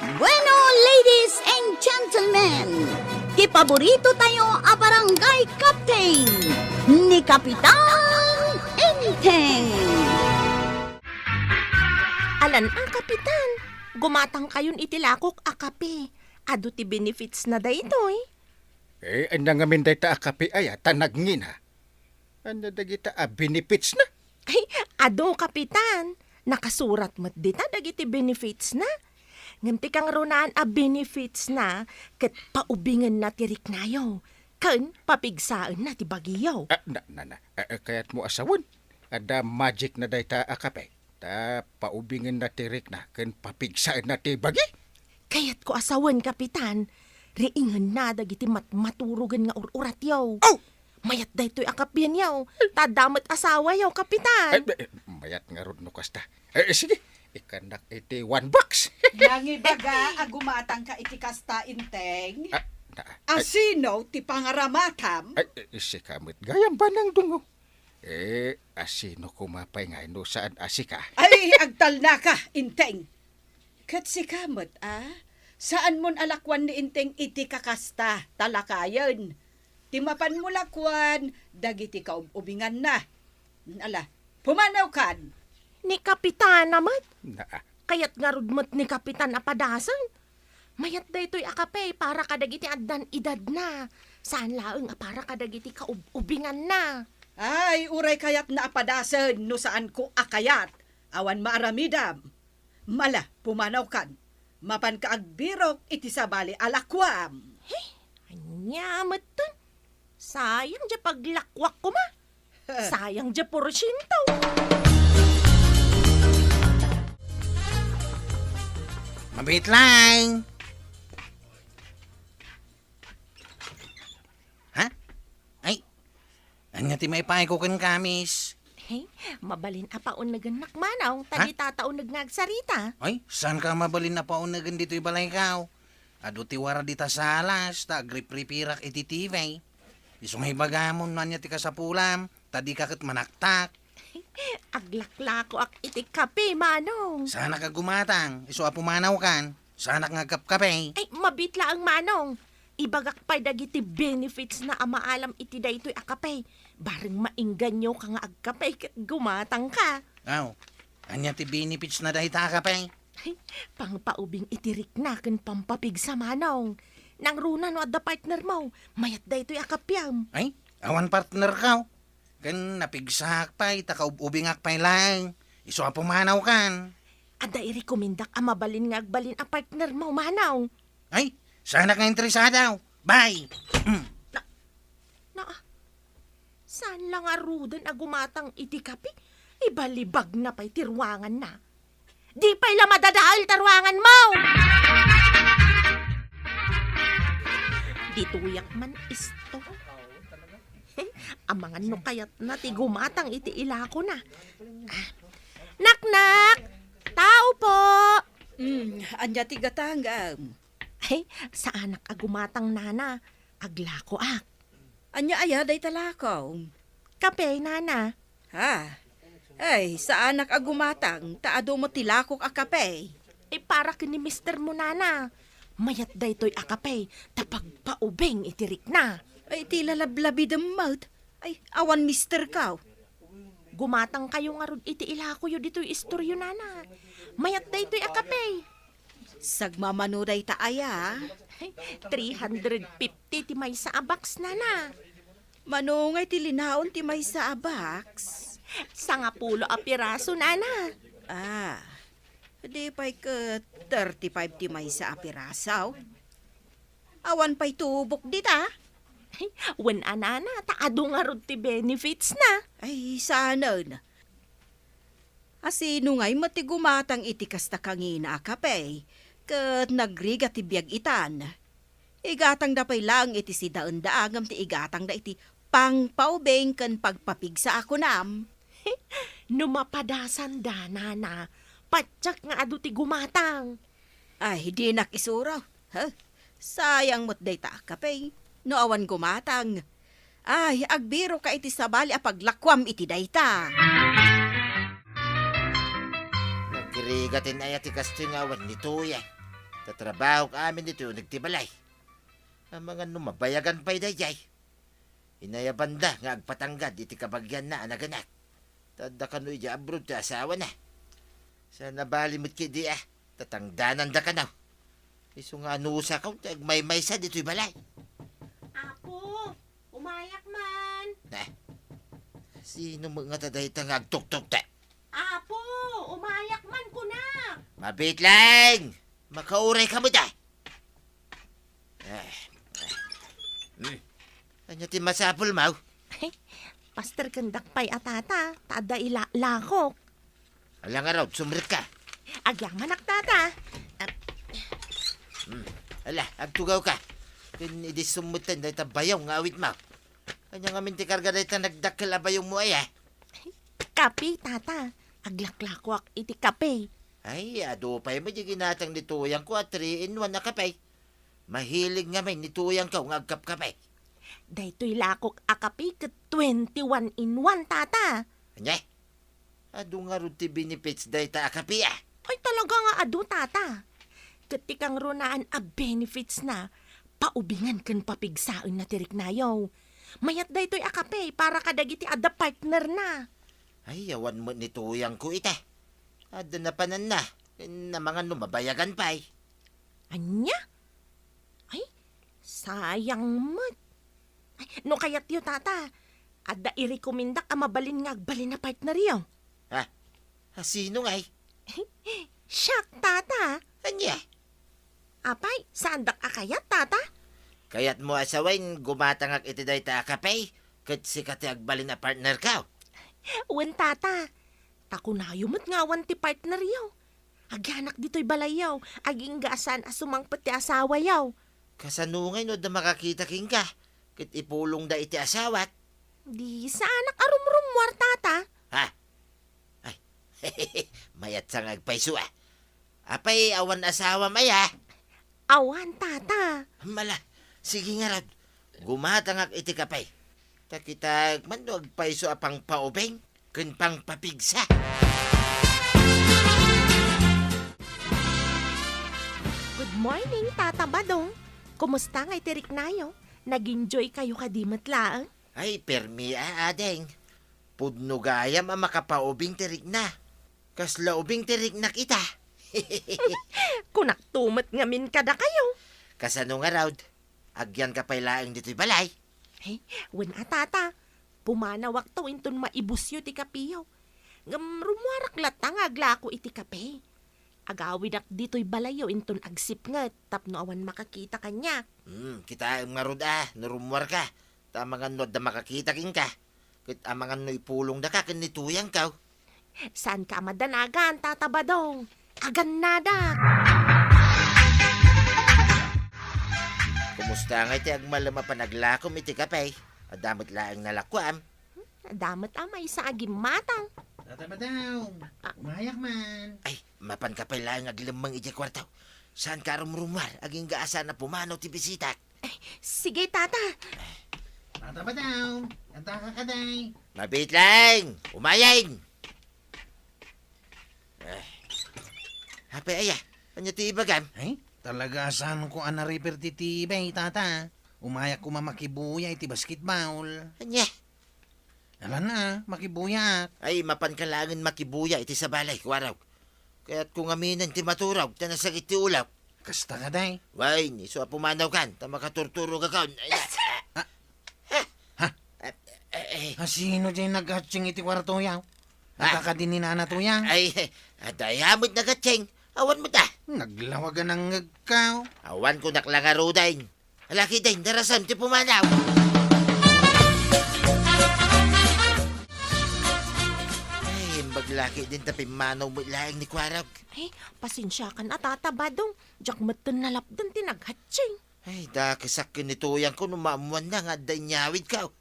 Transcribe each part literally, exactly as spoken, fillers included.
Bueno, ladies and gentlemen, ti paborito tayo a barangay captain, ni Kapitan Enteng. Alan a, Kapitan, gumatang kayon iti lakok a kape. Adu ti benefits na daytoy. Eh, ania ngamin dayta a kape aya, ta nagngina? Ania dagita a benefits na? Ay, adu, Kapitan. Nakasurat met dita dagiti benefits na. Ngem ti kangrunaan a benefits na, ket paubingenna ti riknayo, ken papigsaenna ti bagiyo. Ah, na, na, na. Ah, ah, kayatmo a sawen? Adda magic na dayta a kape. Ta paubingenna ti rikna ken papigsaenna ti bagi? Kayatko a sawen, Kapitan. Riingenna dagiti matmaturogen nga ur-uratyo. Oh! Mayat daytoy a kapienyo. Ta adda met asawayo, Kapitan. Eh, eh, mayat ngarud no kasta. Eh, sige, ikkannak iti one box. Nangibaga a gumatangka iti kasta, Enteng? Ah, na, ay. Asino ti pangaramatam? Ay, eh, sika met gayam, Manang Dungo. Eh, asino koma pay ngay no saan a sika? Ay, agtalnaka, Enteng. Ket sika met, a? Saanmon a lakuan ni Enteng iti kakasta, ta lakayen. Ti mapanmo lakuan, dagiti kaub-ubinganna. Ala, pumanawkan. Ni Kapitana met? Naa. Kayat ngarud met ni Kapitan a padasen. Mayat daytoy a kape para kadagiti addan edadna. Saan laeng a para kadagiti kaub-ubinganna. Ay, uray kayatna a padasen no saanko a kayat. Awan maaramidam. Ala, pumanawkan. Mapanka agbirok iti sabali a lakuam. He, ania metten? Sayang diay paglakuak koma. Sayang diay porsiento. Mabiit lang. Ha? Ay, ania ti maipayko kenka, miss? Hey, mabalin a paunnegennak, Manong, ta Ha? Dita ta uneg nga agsarita. Ay, saanka mabalin a paunegen ditoy balayko? Adu ti wara dita salas, ta agripripirak iti T V. Isu nga ibagamon no ania ti kasapulam, ta dika ket manaktak. Aglaklakoak iti kape, Manong. Saanak a gumatang, isu a pumanawkan. Saanak nga agkapkape. Ay, mabiit laeng, Manong. Ibagak pay dagiti benefits na a maalam iti daytoy a kape. Bareng mainganyoka nga agkape ket gumatangka. Aw, ania ti benefits na dayta a kape? Ay, pangpaubing iti rikna ken pampapigsa, Manong. Nangruna no adda partner mo, mayat daytoy a kapiam. Ay, awan partnerko. Ken napigsaak pay, ta kaub-ubingak pay laeng. Isu a pumanawkan. Adda irekomendak a mabalin nga agbalin a partner mo, Manong. Ay, saanak nga interesado. Bye! Mm. Na, na, saan la ngaruden a gumatang iti kape? Ibalibagna pay ti ruanganna. Di pay la madadael ta ruangan mo! Ditoyak man isto. Amangan no kayatna ti gumatang iti ilakona. Ah. Naknak! Tao po! Mm, ania ti gatangem? Ay, saanak a gumatang, nana. Aglakoak. Ania aya dayta lako? Kape, nana. Ha? Ay, saanak a gumatang, ta adu met ti lakok a kape. Ay, para ken ni mister mo, nana. Mayat daytoy a kape, ta pagpaubing iti rikna. Ay, ti lalablabidem met. Ay, awan misterko. Gumatang kayo ngarud iti ilakoyo ditoy istoryo, nana. Mayat daytoy a kape. Sagmamano dayta aya? Three hundred fifty ti maysa a box, nana. Mano ngay ti linaon ti maysa a box? Sangapulo a piraso, nana. Ah, di pay ket thirty-five ti maysa a piraso. Awan pay tubok dita? Wen a, nana, ta adu ngarud ti benefits na. Ay, saanen. Asino ngay met ti gumatang iti kasta kangina a kape, ket nagrigat ti biag itan? Igatangda pay laeng iti sidaenda ngem ti igatangda iti pangpaubing ken pagpapigsa a kunam. No mapadasanda, nana, patiek nga adu ti gumatang. Ay, dinak isuro. Huh? Sayang met dayta a kape no awan gumatang. Ay, agbiroka iti sabali a paglakuam iti dayta. Nagrigaten aya ti kastoy nga awan ni Tuya? Ta trabahok amin ditoy uneg ti balay. Amangan no mabayagan pay daydiay. Inayabanda nga agpatanggad iti kabagianna a naganak. Ta adda kano idiay abroad ti asawana. Sa nabali met ketdi a, tatangdananda kano. Isu nga anusakaw ti agmaymaysa ditoy balay. Apo, umayak man. Na, sino met ngata dayta nga agtuktok ta? Apo, umayak man kunak. Mabitleng! Makauray ka met a. Eh, eh. Hmm. Ania ti masapulmo? Pastor, kendak pay a tata, ta adda ilakok. Ala ngarud, sumrekka. Agyamanak, tata. Ah, Hmm. Ala, agtugawka. Ken idi summetten dayta bayaw nga awitmo. Ania ngamin ti karga dayta nagdakkel a bayawmo aya? Kape, tata. Aglaklakoak iti kape. Ay, adu pay met ti ginatang ni tuyangko a three-in-one a kape. Mahilig ngamin ni tuyangko nga agkapkape. Daytoy lakok a kape ket twenty-one in one, tata. Ania? Adu ngarud ti benefits dayta a kape a? Ay, talaga nga adu, tata. Ket ti kangrunaan a benefits na, paubingan ken papigsaenna ti riknayo. Mayat daytoy a kape para kadagiti adda partner na. Ay, awan met ni tuyangko ita. Adda napananna, ken amangan no mabayagan pay. Ania? Ay, sayang met. Ay, no kayatyo, tata, adda irekomendak a mabalin nga agbalin a partneryo. Ha? Ha, sino ngay? Siak, tata. Ania? Apay, saandak a kayat, tata? Kayatmo a sawen, gumatangak iti dayta a kape, ket sika ti agbalin a partnerko? Wen, tata. Ta kunayo met nga awan ti partneryo. Agyanak ditoy balayyo, agingga a saan a sumangpet ti asawayo. Kasano ngay no adda makakita kenka, ket ipulongda iti asawak? Di saanak a rumrummuar, tata. Ha? Ay, mayat sa nga agpayso a. Apay, awan asawam aya? Awan, tata. Mala, sige ngarud. Gumatangak iti kape. Ta kitaek man no agpayso a pangpaubing ken pangpapigsa. Good morning, Tata Badong. Kumusta ngay ti riknayo? Nag-enjoy kayo kadi met laeng? Ay, permi a, ading. Pudno gayam a makapaubing ti rikna. Kasla ubing ti riknak ita. Kunakto met ngamin kadakayo. Kasano ngarud? Agyanka pay laeng ditoy balay? Ay, wen a, tata. Pumanawakto inton maibusyo ti kapeyo. Ngem rummuarak latta nga aglako iti kape. Agawidak ditoy balayyo inton agsipnget tapno awan makakita kaniak. Hmm, kitaem ngarud a, no rummuarka. Ta amangan no adda makakita kenka. Ket amangan no ipulongdaka ken ni tuyangko. Saanka a madanagan, Tata Badong. Agannadak. Kumusta ngay ti agmalem a panaglakom iti kape? Adda met laeng nalakuam. Hmm, adda met a maysa a gimmatang. Tata Badong, Ah. Umayak man. Ay, mapanka pay laeng aglemmeng idiay kuarto. Saanka a rumrummuar, agingga a saan a pumanaw ti bisitak. Ay, sige, tata. Tata Badong, adda ka kadi? Mabitleng! Umayeng! Eh, apay aya? Ania ti ibagam? Ay, talaga a saanko a na-refer ti T V, tata. Umayak koma makibuya iti basketball. Ania? Alanna, makibuyaak. Ay, mapanka laengen makibuya iti sabali, kuarok. Kayatko ngaminen ti maturog, ta nasakit ti ulok. Kasta kadi? Wen, isu a pumanawkan, ta makaturturogakon. Ay, ah. Ah. Ha? Eh, eh, eh. Ah, sino diay naghatching iti kuartoyo? Ah. Adda kadi ni Nana Tuya? Ay, adda aya met naghatching. Awan met a. Naglawag a nangngegko. Awan ko naklanga rudin. Alaki din, darasam ti pumanaw. Ay, imbag laki din ta pimmanaw met laeng ni kuarok. Ay, pasensiakan a, Tata Badong. Diak metten nalapdan ti naghatching. Ay, dakesak ken ni tuyangko no maammoanna nga adda inyawidko.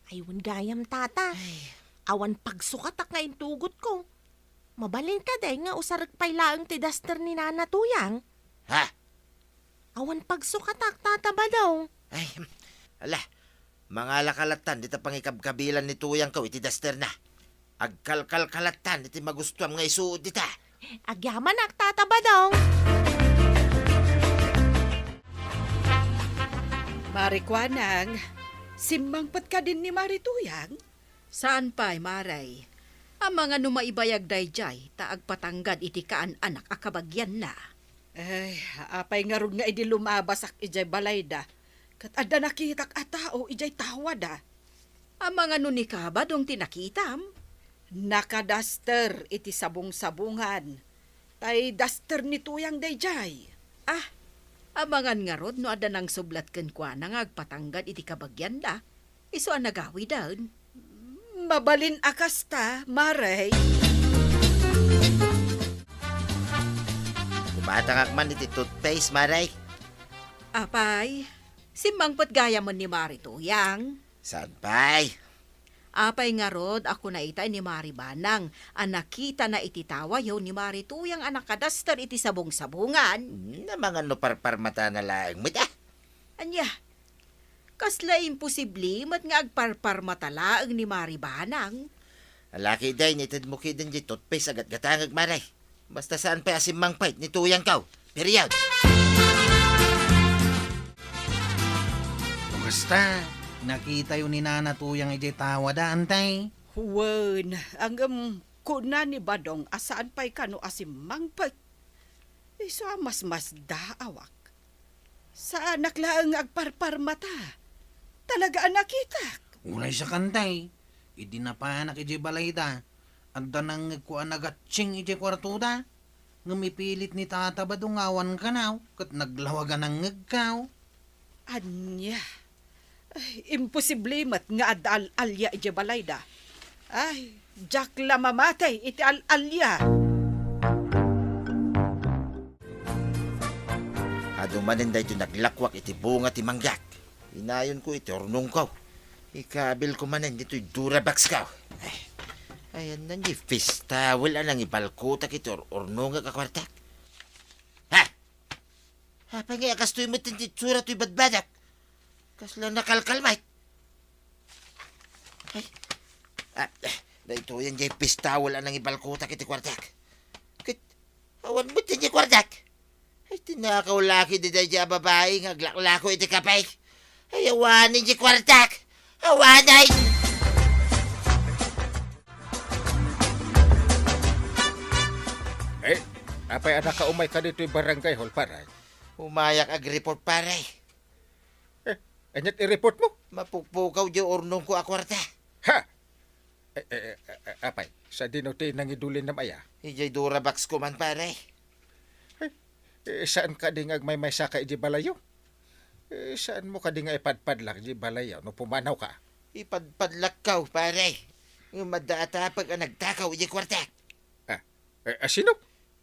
Ay, wen gayam, tata. Ay. Awan pagsukatak nga intugotko. Mabalin kadi nga usarek pay laeng ti daster ni Nana Tuyang? Ha? Awan pagsukatak, Tata Badong. Ay, ala, mangala ka lattan dita pangikabkabilan ni tuyangko iti dasterna. Agkalkal ka lattan iti magustuam nga isuot dita. Agyamanak, Tata Badong. Ari kuanang, simmangpet kadin ni Mari Tuyang? Saan pay, Mare. Amangan no maibayag daydiay ta agpatanggad iti kaan-anak a kabagianna. Ay, apay ngarud nga idi lumabasak idiay balayda, ket adda nakitak a tao idiay tawada? Amangan no ni Kabadong ti nakitam? Nakadaster iti sabong-sabongan. Tay daster ni Tuyang daydiay. Ah, amangan ngarud no adda nangsublat kenkuana nga agpatanggad iti kabagianna. Isu a nagawiden. Mabalin a kasta, Mare. Kumatangak man iti toothpaste, Mare. Apay, simmangpet gayamen ni Mari Tuyang. Saan pay? Apay ngarud a kuna itay ni Mari Banang a nakitana iti tawayo ni Mari Tuyang a nakadaster iti sabong-sabongan? Hmm, amangan no parparmatana laeng met, ah. Ania? Kasla imposible met nga agparparmata laeng ni Mari Banang. Alaki, day, nitedmo kiden di toothpaste a gatgatangek, Mare. Basta saan pay a simmangpet ni Tuyangko. Period. O kasta, nakitayo ni Nana Tuyang idiay tawada, antay? Wen, ngem kuna ni Badong a saan pay kano a simmangpet. Isu a masmasdaawak. Saanak laeng nga agparparmata. Talaga a nakitak. Uray sakantay, idi napanak idiay balayda, adda nangngegko a nagatsing idiay kuartoda. Ngem ipilit ni Tata Badong nga awan kanaw, ket naglawag a nangngegko. Ania? Ay, imposible met nga adda al-alia idiay balayda. Ay, diak la mamatay iti al-alia. Adu manen daytoy naglakuak iti bunga ti manggak. Inayonko iti urnongko. Ikabilko manen ditoy Duraboxko. Ay, ayanna ni Fistawel a nangibalkotak iti ur-, urnongek a kuartak. Ha? Apay nga kastoy met ti itsura toy badbadak? Kasla nakalkalmat. Ay. Ah, eh, daytoyen diay Fistawel a nangibalkotak iti kuartak. Ket, awan met diay kuartak. Ay, tinakaw la ketdi daydiay a babai nga aglaklako iti kape. Ay, awanen diay kuartak. Awanen! Eh, apay a nakaumay ka ditoy barangay hall, pare? Umayak agreport, pare. Eh, ania't ireport mo? Mapukpukaw diay urnongko a kuarta. Ha? Eh, eh, eh, eh, apay, sadino ti nangidulinam aya? Idiay Duraboxko man, pare. Eh, eh, saan kadi nga agmaymaysa ka idiay balayyo? Eh, saanmo kadi nga ipadpadlak idiay balayyo no pumanawka? Ipadpadlakko, pare. Ngem adda a tapek a nagtakaw idiay kuartak. Ah, eh, ah, sino?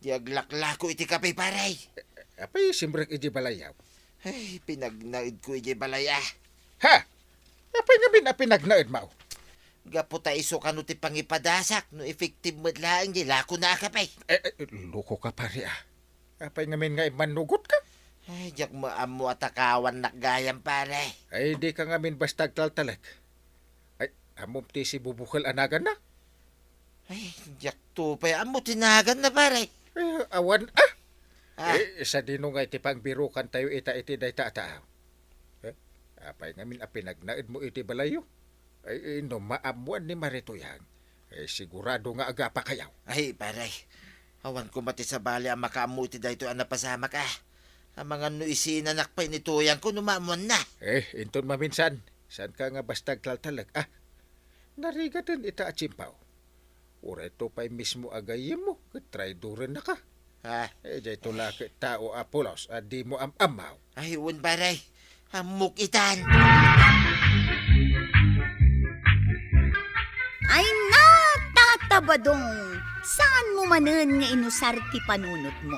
Diay aglaklako iti kape, pare. Eh, apay simrek idiay balayyo? Ay, pinagnaedko idiay balay, ah. Ha? Apay ngamin a pinagnaedmo? Gapu ta isu kano ti pangipadasak no effective met laeng diay lakona a kape. Eh, eh, lokoka, pare, ah. Apay ngamin nga immannugotka? Ay, diak met ammo a takawannak gayam, pare. Ay, dika ngamin basta agtaltalek. Ay, ammom ti sibubukel a naganna? Ay, diakto pay ammo ti naganna, pare. Eh, awan, ah! Ah. Eh, sadino nga iti pangbirukantayo ita iti dayta a tao? Eh, apay ngamin a pinagnaedmo iti balayyo? Ay, eh, no maammoan ni Mari Tuyang, eh, sigurado nga agapakayo. Ay, pare, awan koma ti sabali a makaammo iti daytoy a napasamak, ah. Amangan no isinanak pay ni Tuyangko no maammoanna. Eh, inton maminsan, saanka nga basta agtaltalek, ah? Narigaten ita a tiempaw. Uray to pay mismo a gayyemmo ket traidorennaka. Ah. Eh, dayto la ket tao a pulos a dimo am-ammo. Ay, wen, pare. Ammok itan. Ay na, Tata Badong! Saanmo manen nga inusar ti panunotmo.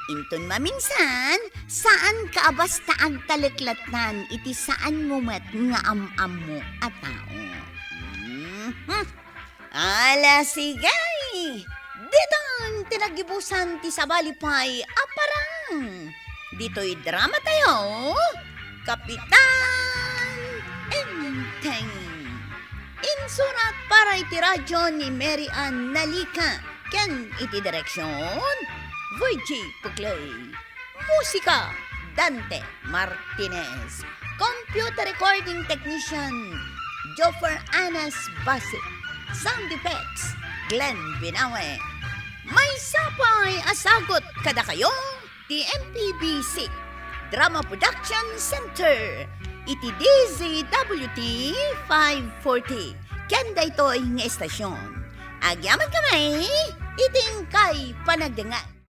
Inton maminsan, saanka a basta agtalek lattan iti saanmo met nga am-ammo a tao. Mhm. Ala, sige! Ditan ti naggibusan ti sabali pay a parang. Ditoy dramatayo, Kapitan Enteng. Insurat para iti radyo ni Mary Ann Nalica ken iti direksion, Virgie Puclay. Musika, Dante Martinez. Computer Recording Technician, Joffer Anas Basi. Sound Effects, Glenn Binawe. Maysa pay a sagut kadakayo ti M P B C Drama Production Center iti D Z W T five forty. Ken daytoy nga estasyon, agyamankami iti inkay panagdengngeg.